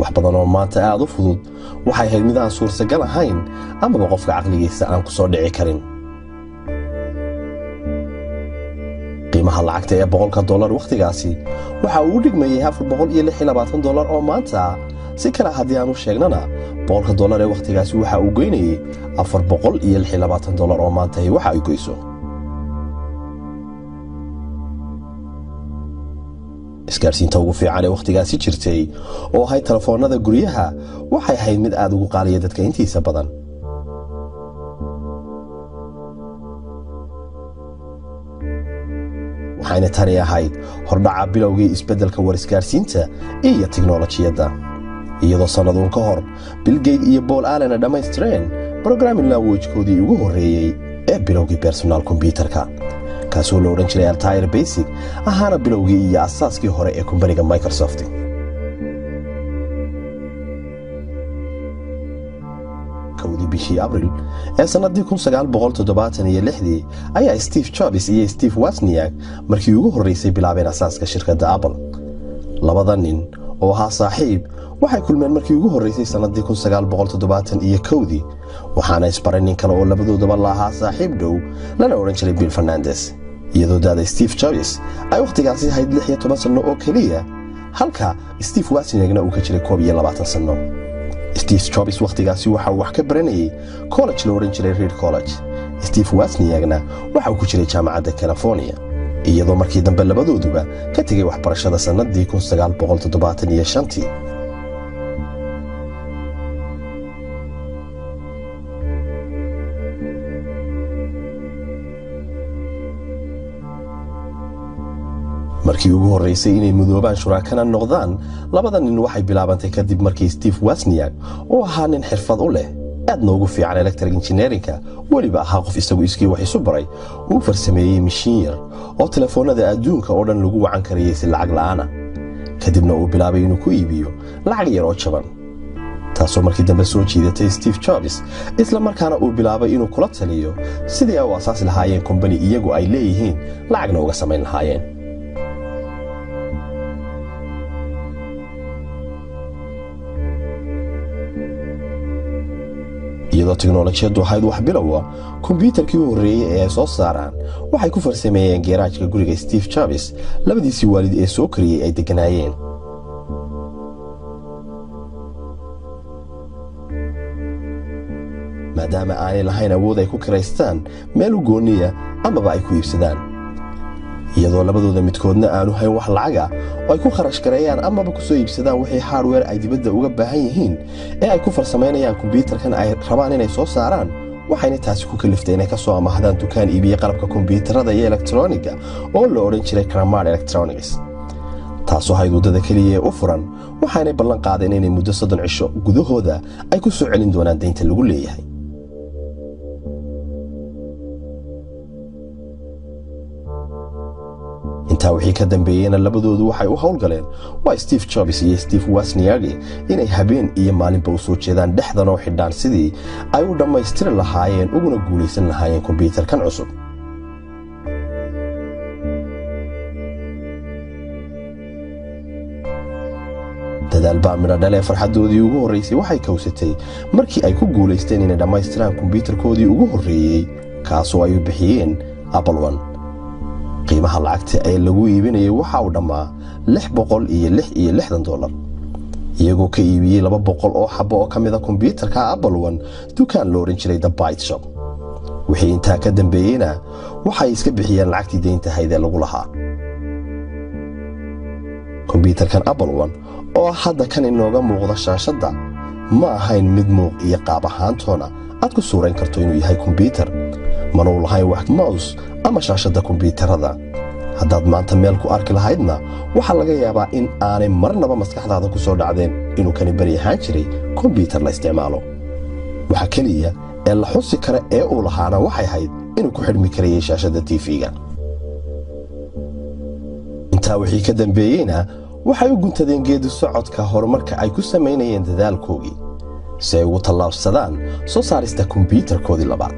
Wax badan oo maanta aad u fudud waxay ahayd mid aan suurtagal ahayn amaba qofka caqligiisa aan ku soo dhici karin. Qiimaha lacagta ee $100 wakhtigaasi waxa uu u dhigmayay $426 oo maanta. Si kale haddii aan u sheegnana, $100 ee wakhtigaasi waxa uu goynayay $426 oo maanta waxa ay goyso. Isgaarsiinta ugu fiican ee wakhtigaasi jirtay oo ahayd telefoonada guryaha waxay ahayd mid aad ugu qaaliya dadka intiisa badan. Waxayna tani ahayd hordhaca bilowgii isbeddelka war-isgaarsiinta iyo tiknolojiyadda, iyadoo sannaduun ka hor Bill Gates iyo Paul Allen ay dhammaystireen programming language-koodii ugu horreeyey ee bilowgii personal computer-ka, kaasoo la odhan jiray Altair Basic, ahaana bilowgii iyo asaaskii hore ee kumbaniga Microsoft. Kowdii bishii Abril ee sannadii 1976 ayaa Steve Jobs iyo Steve Wozniak markii ugu horreysay bilaabeen asaaska shirkadda Apple. Labada nin oo ahaa saaxiib waxay kulmeen markii ugu horreysay sannadii 1971dii, waxaana isbaray nin kale oo labadoodaba la ahaa saaxiib dhow, lana odhan jiray Bill Fernandes, iyadoo da'da Steve Jobs ay wakhtigaasi ahayd 16 sanno oo keliya, halka Steve Wozniakna uu ka jiray 21 sanno. Steve Jobs wakhtigaasi waxa uu wax ka baranayay college la odhan jiray Reed College. Steve Wozniakna waxa uu ku jiray jaamacadda California, iyadoo markii dambe labadooduba ka tegay waxbarashada sannadii 1975. Markii ugu horreysay inay mudoobaan shuraakana noqdaan labada nin waxay bilaabantay kadib markii Steve Wozniak oo ahaa nin xirfad u leh aadna ugu fiican electric engineering-ka, weliba ahaa qof isagu iskii wax isu baray, uu farsameeyey mishiin yar oo telefoonada adduunka oo dhan lagu wacan karayay si lacag la'aana, kadibna uu bilaabay inuu ku iibiyo lacag yar oo jaban, taasoo markii dambe soo jiidatay Steve Jobs, isla markaana uu bilaabay inuu kula taliyo sidii ay u asaasi lahaayeen kombani iyagu ay leeyihiin, lacagna uga samayn lahaayeen. Iyadoo tiknolojiyaddu ahayd wax bilowa, kombyuutarkii u horreeyey ee ay soo saaraan waxay ku farsameeyeen geeraajka guriga Steve Jobs labadiisii waalid ee soo koriyey ay degganaayeen. Maadaama aanay lahayn awood ay ku kiraystaan meel u gooniya amaba ay ku iibsadaan, iyadoo labadooda midkoodna aanu hayn wax lacaga oo ay ku kharash gareeyaan amaba ku soo iibsadaan wixii hardware ay dibadda uga baahan yihiin ee ay ku farsamaynayaan kombyuutarkan ay rabaan inay soo saaraan, waxayna taasi ku kaliftay inay ka soo amahdaan dukaan iibiye qalabka kombyuutarada iyo elektroniga oo la odhan jiray Cramar Electronics, taasoo ahayd waddada keliya ee u furan. Waxaanay ballan qaadeen inay muddo 30 cisho gudahooda ay ku soo celin doonaan deynta lagu leeyahay. Intaa wixii ka dambeeyeyna labadoodu waxay u howlgaleen, waa Steve Jobs iyo Steve Wozniak, inay habeen iyo maalinba u soo jeedaan dhexdan oo xidhaan sidii ay u dhammaystiri lahaayeen uguna guulaysan lahaayeen kombyuutarkan cusub. Dadaal baa midho dhale. Farxaddoodii ugu horreysay waxay kowsatay markii ay ku guulaysteen inay dhammaystiraan kombyuutarkoodii ugu horreeyey, kaasoo ay u bixiyeen Apple One. Qiimaha lacagta ee lagu iibinayay waxa uu dhammaa $666, iyagoo ka iibiyey 200 oo xabo oo ka mid a kombyuutarka Apple One dukaan lo odhan jiray The Byte Shop. Wixii intaa ka dambeeyeyna waxay iska bixiyeen lacagtii deynta ahayd ee lagu lahaa. Kombyuutarkan Apple One oo hadda kan inooga muuqda shaashadda ma ahayn mid muuq iyo qaab ahaantoona aad ku suurayn karto inuu yahay kombyuutar, manuu lahayn wax mouse ama shaashadda kombyuutarada. Haddaad maanta meel ku arki lahaydna waxaa laga yaabaa in aanay marnaba maskaxdaada ku soo dhacdeen inuu kani beri ahaan jiray kombyuutar la isticmaalo. Waxa keliya ee la xusi kara ee uu lahaana waxay ahayd inuu ku xidhmi karayay shaashadda TV-ga. Intaa wixii ka dambeeyeyna waxay u guntadeen geedi socodka horumarka ay ku samaynayeen dadaalkoogii si ay ugu tallaabsadaan soo saarista kombyuutarkoodii labaad.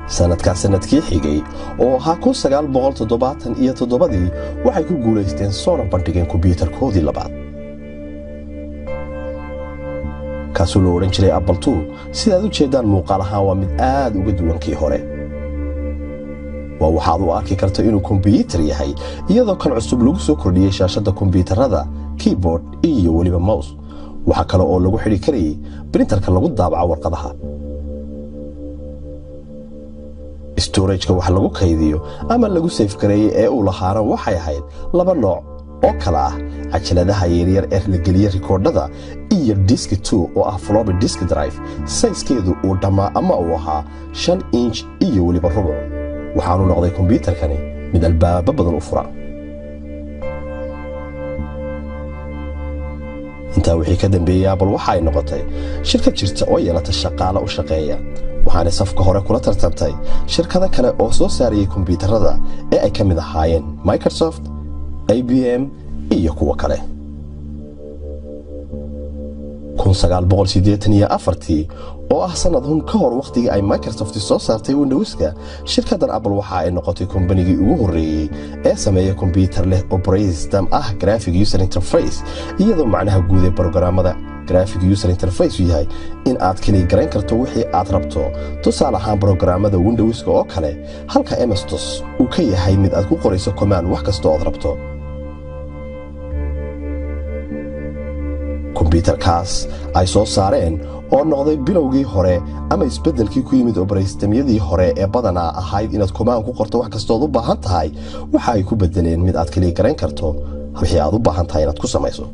Sanadkaa sanadkii xigay oo ahaa 1977dii waxay ku guulaysteen soona bandhigeen kombyuutarkoodii labaad, kaasoo loo odhan jiray Apple II. Sidaad u jeeddaan muuqaal ahaan waa mid aad uga duwan kii hore. Waa waxaad u arki karto inuu kombyuutar yahay, iyadoo kan cusub lagu soo kordhiyey shaashadda kombyuutarada, keyboard iyo weliba mouse. Waxaa kale oo lagu xidhi karayay printerka lagu daabaco warqadaha. Storageka wax lagu kaydiyo ama lagu save-gareeyey ee uu lahaana waxay ahayd laba nooc oo kale ah: cajaladaha yaryar ee la geliya rikoodhada iyo disk 2 oo ah floppy disk drive size-keedu uu dhammaa ama uu ahaa 5 inch iyo weliba rubuc. Waxaanu noqday kombyuutarkani mid albaabo badan u fura. Intaa wixii ka dambeeyey Apple waxa ay noqotay shirkad jirta oo yeelata shaqaale u shaqeeya, waxaanay safka hore kula tartantay shirkado kale oo soo saarayay kombyuutarada ee ay ka mid ahaayeen Microsoft, IBM iyo kuwo kale. 1984tii oo ah sanad hun ka hor wakhtigii ay Microsoft soo saartay Windowska, shirkaddan Apple waxa ay noqotay kombanigii ugu horreeyey ee sameeya kombyuutar leh operating system ah graphic user interface, iyadoo macnaha guud ee brograamada graphic user interface uu yahay in aad kaliya garayn karto wixii aad rabto, tusaale ahaan brograamada Windowska oo kale, halka MS-DOS uu ka yahay mid aad ku qorayso command wax kasta oo aad rabto. Kombyuutarkaas ay soo saareen oo noqday bilowgii hore ama isbeddelkii ku yimid operating-systemyadii hore ee badanaa ahayd inaad command ku qorto wax kastood u baahan tahay, waxa ay ku bedeleen mid aad kaliya garayn karto wixii aad u baahan tahay inaad ku samayso.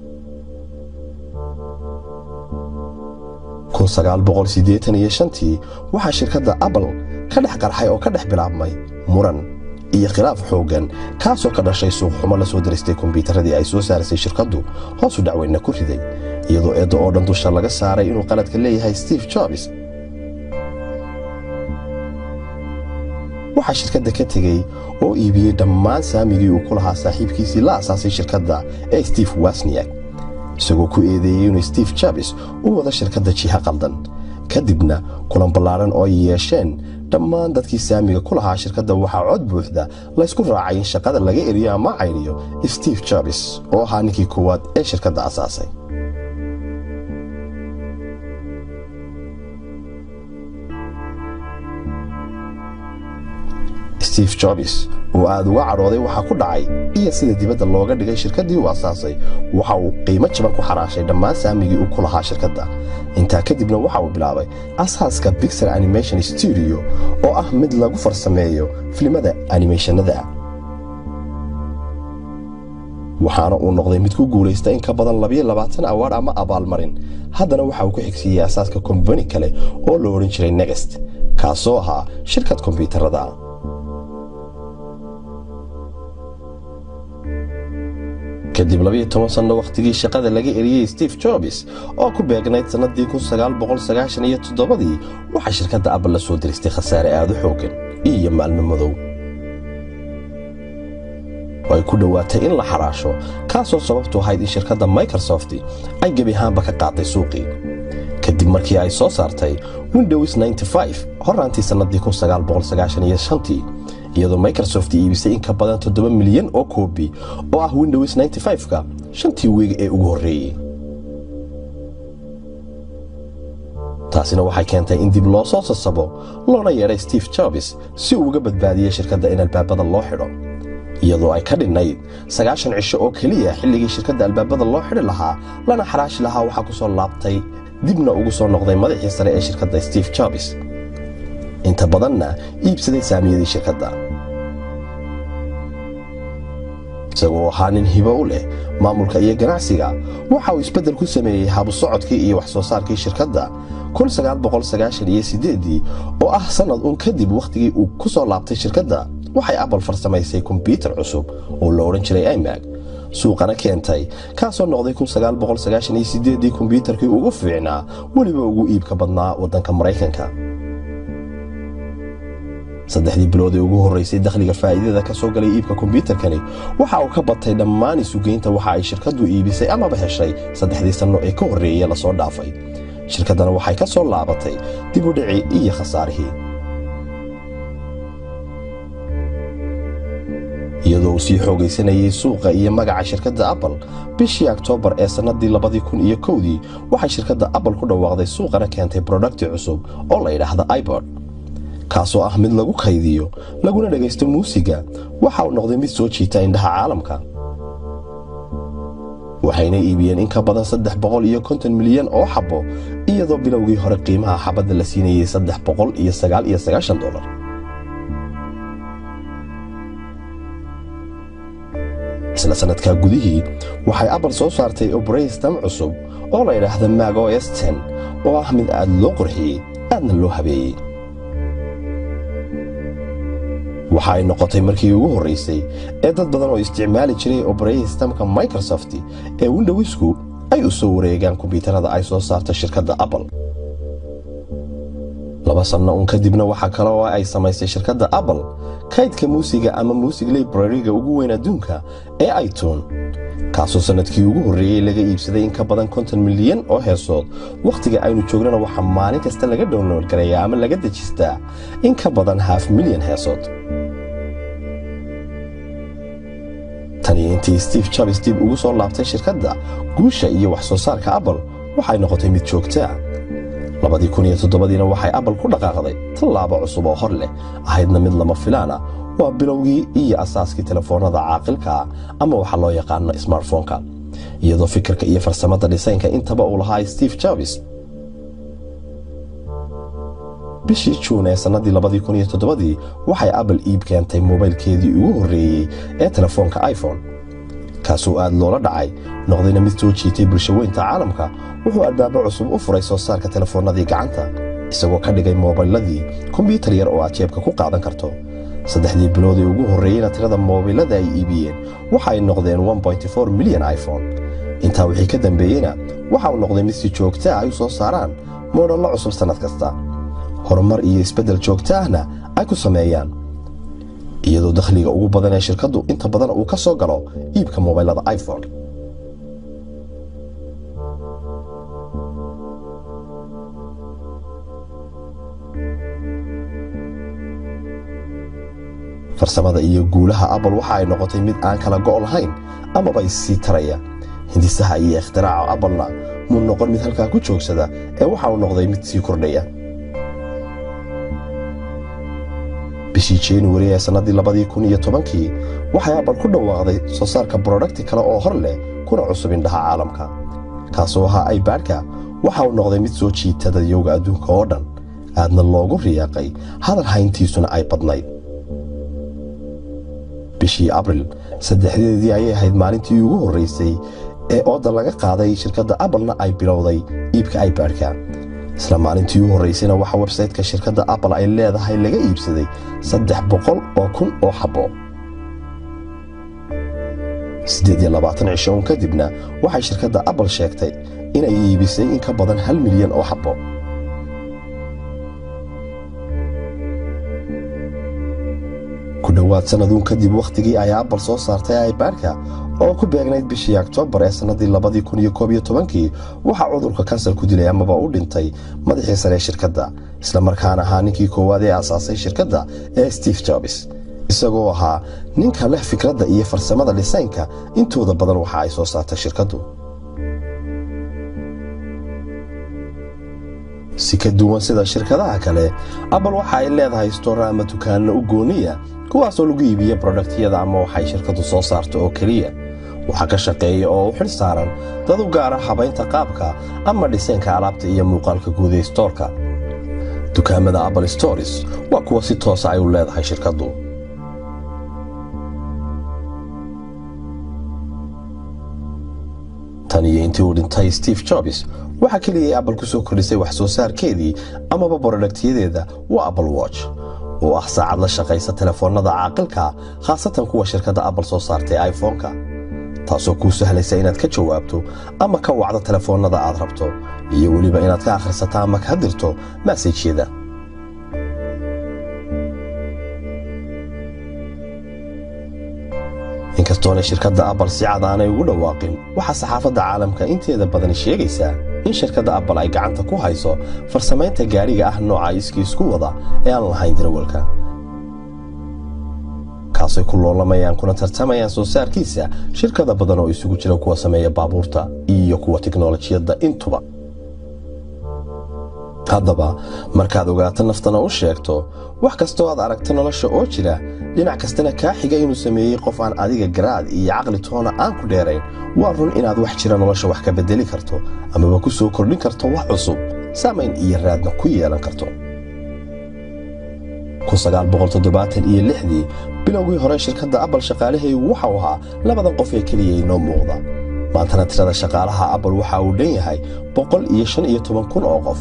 1985tii waxaa shirkadda Apple ka dhex qarxay oo ka dhex bilaabmay muran iyo khilaaf xooggan, kaasoo ka dhashay suuq xumo la soo daristay kombyuutaradii ay soo saarisay shirkaddu, hoosu dhacweynna ku riday, iyadoo eedda oo dhan dusha laga saaray inuu qaladka leeyahay Steve Jobs. Waxaa shirkadda ka tegey oo iibiyey dhammaan saamigii uu ku lahaa saaxiibkiisii la asaasay shirkadda ee Steve Wozniak, isagoo ku eedeeyey inuu Steve Jobs u wado shirkadda jiha qaldan. Kadibna kulan ballaaran oo ay yeesheen dhammaan dadkii saamiga ku lahaa shirkadda, waxaa cod buuxda laysku raacay in shaqada laga eriyo ama cayriyo Steve Jobs oo ahaa ninkii koowaad ee shirkadda asaasay. Steve Jobs oo aad uga cadhooday waxaa ku dhacay iyo sida dibadda looga dhigay shirkaddii uu asaasay, waxa uu qiimo jaban ku xaraashay dhammaan saamigii uu ku lahaa shirkadda. Intaa kadibna waxa uu bilaabay asaaska Pixar Animation Studio oo ah mid lagu farsameeyo filimada animationada, waxaana uu noqday mid ku guulaysta in ka badan 22 award ama abaalmarin. Haddana waxa uu ku xigsiiyey asaaska kombani kale oo la odhan jiray Next, kaasoo ahaa shirkad kombyuutarada. Kadib 12 sanno wakhtigii shaqada laga eriyey Steve Jobs oo ku beegnayd sannadii 1997dii, waxaa shirkadda Apple la soo diristay khasaare aad u xooggan iyo maalmo madow oo ay ku dhowaatay in la xaraasho, kaasoo sababtu ahayd in shirkadda Microsoft ay gebi ahaanba ka qaaday suuqii kadib markii ay soo saartay Windows 95 horaantii sannadii 1995tii, iyadoo Microsoft iibisay in ka badan 7 milyan oo koobi oo ah Windows 95ka shantii wiig ee ugu horreeyey. Taasina waxay keentay in dib loo soo sasabo loona yeedhay Steve Jobs si uu uga badbaadiyey shirkadda in albaabada loo xidho, iyadoo ay ka dhinnayd 90 cisho oo keliya xilligii shirkadda albaabada loo xidhi lahaa lana xaraashi lahaa. Waxaa ku soo laabtay dibna ugu soo noqday madaxii sare ee shirkadda Steve Jobs, inta badanna iibsaday saamiyadii shirkadda. Isagoo ahaa nin hibo u leh maamulka iyo ganacsiga, waxa uu isbeddel ku sameeyey habu socodkii iyo wax soo saarkii shirkadda. 1998dii oo ah sanad un kadib wakhtigii uu ku soo laabtay shirkadda, waxay Apple farsamaysay kombyuutar cusub oo la odhan jiray iMac, suuqana keentay, kaasoo noqday 1998dii kombyuutarkii ugu fiicnaa weliba ugu iibka badnaa waddanka Maraykanka. Saddexdii bilood ee ugu horreysay dakhliga faa'iidada ka soo galay iibka kombyuutarkani waxa uu ka batay dhammaan isugeynta waxa ay shirkaddu iibisay amaba heshay saddexdii sanno ee ka horreeyey lasoo dhaafay. Shirkaddana waxay ka soo laabatay dib u dhicii iyo khasaarihii. Iyadoo uu sii xoogaysanayay suuqa iyo magaca shirkadda Apple, bishii Oktoobar ee sannadii 2001dii waxay shirkadda Apple ku dhawaaqday, suuqana keentay product cusub oo la yidhaahda iPod, kaasoo ah mid lagu kaydiyo laguna dhegaysto muusiga. Waxa uu noqday mid soo jiita indhaha caalamka, waxayna iibiyeen in ka badan 350 milyan oo xabo, iyadoo bilowgii hore qiimaha xabadda la siinayay $399. Isla sanadkaa gudihii waxay Apple soo saartay operating system cusub oo la yidhaahda Mac OS 10, oo ah mid aad loo qurxiyey, aadna loo habeeyey. Waxa ay noqotay markii ugu horraysay ee dad badan oo isticmaali jiray operating systemka Microsoft ee Windowsku ay u soo wareegaan kombiyuutarada ay soo saarto shirkadda Apple. 2 sanno uun kadibna waxaa kale oo ay samaysay shirkadda Apple kaydka muusiga ama music library-ga ugu weyn adduunka ee iTunes, kaasoo sannadkii ugu horreeyey laga iibsaday in ka badan 50 milyan oo heesood. Wakhtiga aynu joognana waxaa maalin kasta laga download gareeyaa ama laga dejistaa in ka badan half milyan heesood. Tani intii Steve Jobs dib ugu soo laabtay shirkadda, guusha iyo wax soo saarka Apple waxay noqotay mid joogtaa. 2007diina waxay Apple ku dhaqaaqday tallaabo cusub oo hor leh, ahaydna mid lama filaan ah. Waa bilowgii iyo asaaskii telefoonada caaqilka ah ama waxaa loo yaqaano smartphone-ka, iyadoo fikirka iyo farsamada dhisaynka intaba uu lahaa Steve Jobs. Bishii Juun ee sannadii 2007dii waxay Apple iib keentay mobaylkeedii ugu horreeyey ee telefoonka iPhone, kaasoo aad loola dhacay, noqdayna mid soo jiitay bulsho weynta caalamka. Wuxuu albaabo cusub u furay soo saarka telefoonnadii gacanta, isagoo ka dhigay moobayladii kombyuutar yar oo aad jeebka ku qaadan karto. 3dii bilood ee ugu horreeyeyna tirada moobilada ay iibiyeen waxa ay noqdeen milyan iPhone. Intaa wixii ka dambeeyeyna waxa uu noqday mid si joogta ah ay u soo saaraan moodhallo cusub sannad kasta, horumar iyo isbeddel joogto ahna ay ku sameeyaan, iyadoo dakhliga ugu badan ee shirkaddu inta badan uu ka soo galo iibka moobilada iPhone. Farsamada iyo guulaha Apple waxa ay noqotay mid aan kala go' lahayn amaba issii taraya. Hindisaha iyo ikhtiraca Applena muu noqon mid halkaa ku joogsada, ee waxa uu noqday mid sii kordhaya. Bishii January ee sannadii 2010kii waxay Apple ku dhawaaqday soo saarka product kale oo hor leh, kuna cusub indhaha caalamka, kaasoo ahaa iPad-ka. Waxa uu noqday mid soo jiita dadyowga adduunka oo dhan, aadna loogu riyaaqay, hadal hayntiisuna ay badnayd. Bishii Abril 3deedii ayay ahayd maalintii ugu horreysay ee ooda laga qaaday shirkadda Applena ay bilowday iibka iPad-ka. Isla maalintii u horreysayna waxaa website-ka shirkadda Apple ay leedahay laga iibsaday 300,000 oo xabo. 28 cisho un kadibna waxay shirkadda Apple sheegtay inay iibisay in ka badan 1 milyan oo xabo. Ku dhowaad sannaduun kadib wakhtigii ay Apple soo saartay iPad-ka, oo ku beegnayd bishii Oktoobar ee sannadii 2011kii, waxaa cudurka kansar ku dilay amaba u dhintay madaxii sare ee shirkadda, islamarkaana ahaa ninkii koowaad ee aasaasay shirkadda ee Steve Jobs, isagoo ahaa ninka leh fikradda iyo farsamada dhisaynka intooda badan waxa ay soo saartay shirkaddu. Si ka duwan sida shirkadaha kale, Apple waxa ay leedahay store ama dukaanno u gooniya, kuwaasoo lagu iibiya product-yada ama waxay shirkaddu soo saarto oo keliya. Waxaa ka shaqeeya oo u xil saaran dad u gaara habaynta qaabka ama dhisaynka alaabta iyo muuqaalka guud ee store-ka. Dukaamada Apple Stores waa kuwa si toosa ay u leedahay shirkaddu. Tan iyo intii uu dhintay Steve Jobs, waxaa keliyay Apple ku soo kordhisay wax soo saarkeedii amaba product-yadeeda waa Apple Watch, oo ah saacad la shaqaysa telefoonnada caaqilka, khaasatan kuwa shirkadda Apple soo saartay iPhone-ka, taasoo kuu sahlaysa inaad ka jawaabto ama ka wacdo telefoonnada aad rabto, iyo weliba inaad ka akhrisato ama ka dirto message-yada. Inkastoona shirkadda Apple si cad aanay ugu dhawaaqin, waxaa saxaafadda caalamka inteeda badani sheegaysaa in shirkadda Apple ay gacanta ku hayso farsamaynta gaadhiga ah nooca iskii isku wada ee aan lahayn darawalka, Kaasay ku loolamayaan kuna tartamayaan soo saarkiisa shirkada badan oo isugu jira kuwa sameeya baabuurta iyo kuwa tiknolojiyadda intuba. Haddaba markaad ogaato naftana u sheegto wax kastoo aad aragto nolosha oo jira dhinac kastana kaa xiga inuu sameeyey qof aan adiga garaad iyo caqli toona aan ku dheerayn, waa run inaad wax jira nolosha wax ka bedeli karto amaba ku soo kordhin karto wax cusub, saamayn iyo raadna ku yeelan karto. 1976dii bilowgii hore shirkadda Apple shaqaalahaygu waxau ahaa labadan qof ee keliya inoo muuqda. Maantana tirada shaqaalaha Apple waxa uu dhan yahay 115,000 oo qof.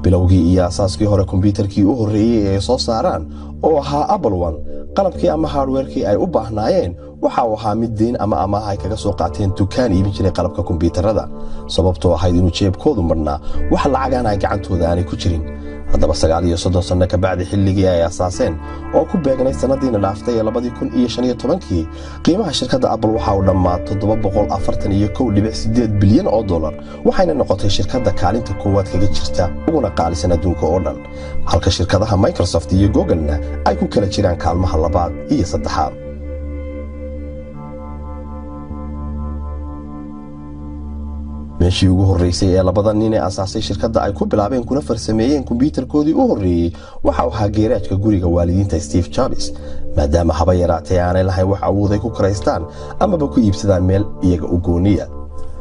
Bilowgii iyo asaaskii hore kombyuutarkii u horreeyey ee ay soo saaraan oo ahaa Apple One, qalabkii ama hardwarekii ay u baahnaayeen waxa uu ahaa mid deyn ama amaah ay kaga soo qaateen dukaan iibin jiray qalabka kombyuutarada, sababtoo ahayd inuu jeebkoodu marhnaa, wax lacagaan ay gacantooda aanay ku jirin. Haddaba 39 sanno ka bacdi xilligii ay asaaseen oo ku beegnay sannadiina dhaaftay ee 2015kii, qiimaha shirkadda Apple waxa uu dhammaa $741.8 bilyan oo dollar, waxayna noqotay shirkadda kaalinta koowaad kaga jirta uguna qaalisan adduunka oo dhan, halka shirkadaha Microsoft iyo Googlena ay ku kala jiraan kaalmaha labaad iyo saddexaad. Meeshii ugu horreysay ee labada nin ee asaasay shirkadda ay ku bilaabeen kuna farsameeyeen kombyuutarkoodii u horreeyey waxa uu ahaa geeraajka guriga waalidiinta Steve Jobs, maadaama haba yaraatee aanay lahayn wax awood ay ku karaystaan amaba ku iibsadaan meel iyaga u gooniya.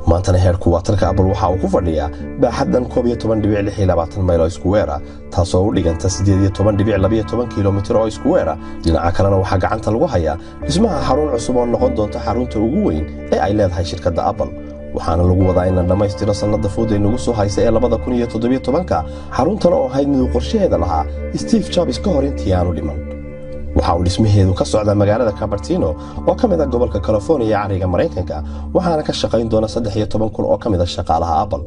Maantana heerku waatarka Apple waxa uu ku fadhiyaa baaxaddan 11.26 mayl oo iskuweera, taasoo u dhiganta 18.12 kilomitir oo iskuweera. Dhinaca kalena waxaa gacanta lagu hayaa dhismaha xarun cusub oo noqon doonta xarunta ugu weyn ee ay leedahay shirkadda Apple, waxaana lagu wadaa in la dhammaystiro sannada fooda inagu soo haysa ee 2017ka. Xaruntan oo ahayd miduu qorshaheeda lahaa Steve Jobs ka hor intii aanu dhiman, waxa uu dhismaheedu ka socdaa magaalada Cupertino oo ka mid ah gobolka California ee cariga Maraykanka, waxaana ka shaqayn doona 13,000 oo ka mid ah shaqaalaha Apple.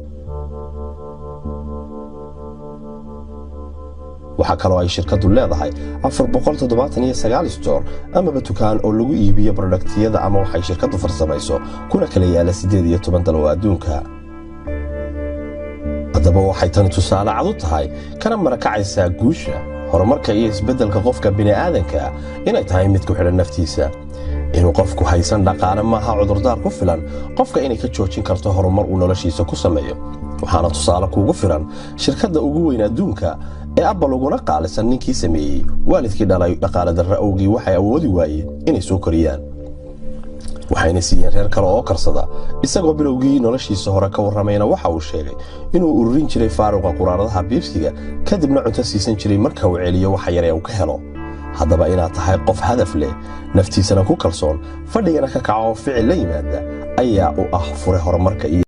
Waxaa kaloo ay shirkaddu leedahay 479 store amaba dukaan oo lagu iibiyo productiyada ama waxay shirkaddu farsamayso, kuna kala yaala 18 dal oo adduunka. Haddaba waxay tani tusaale cad u tahay kana marakacaysaa guusha, horumarka iyo isbeddelka qofka bini'aadanka inay tahay mid ku xidhan naftiisa. Inuu qofku haysan dhaqaale maaha cudurdaar ku filan qofka inay ka joojin karto horumar uu noloshiisa ku sameeyo. Waxaana tusaale kuugu filan shirkadda ugu weyn adduunka ee Apple uguna qaalisan ninkii sameeyey waalidkii dhalay dhaqaale darre awgii waxay awoodi waayeen inay soo koriyaan, waxayna siiyeen reer kale oo karsada. Isagoo bilowgii noloshiisa hore ka warramayna waxa uu sheegay inuu ururin jiray faaruqa quraaradaha biibsiga, kadibna cunto siisan jiray marka uu celiyo waxa yar ee uu ka helo. Haddaba inaad tahay qof hadaf leh, naftiisana ku kalsoon, fadhigana ka kaca oo ficil la yimaada ayaa u ah fure horumarka iyo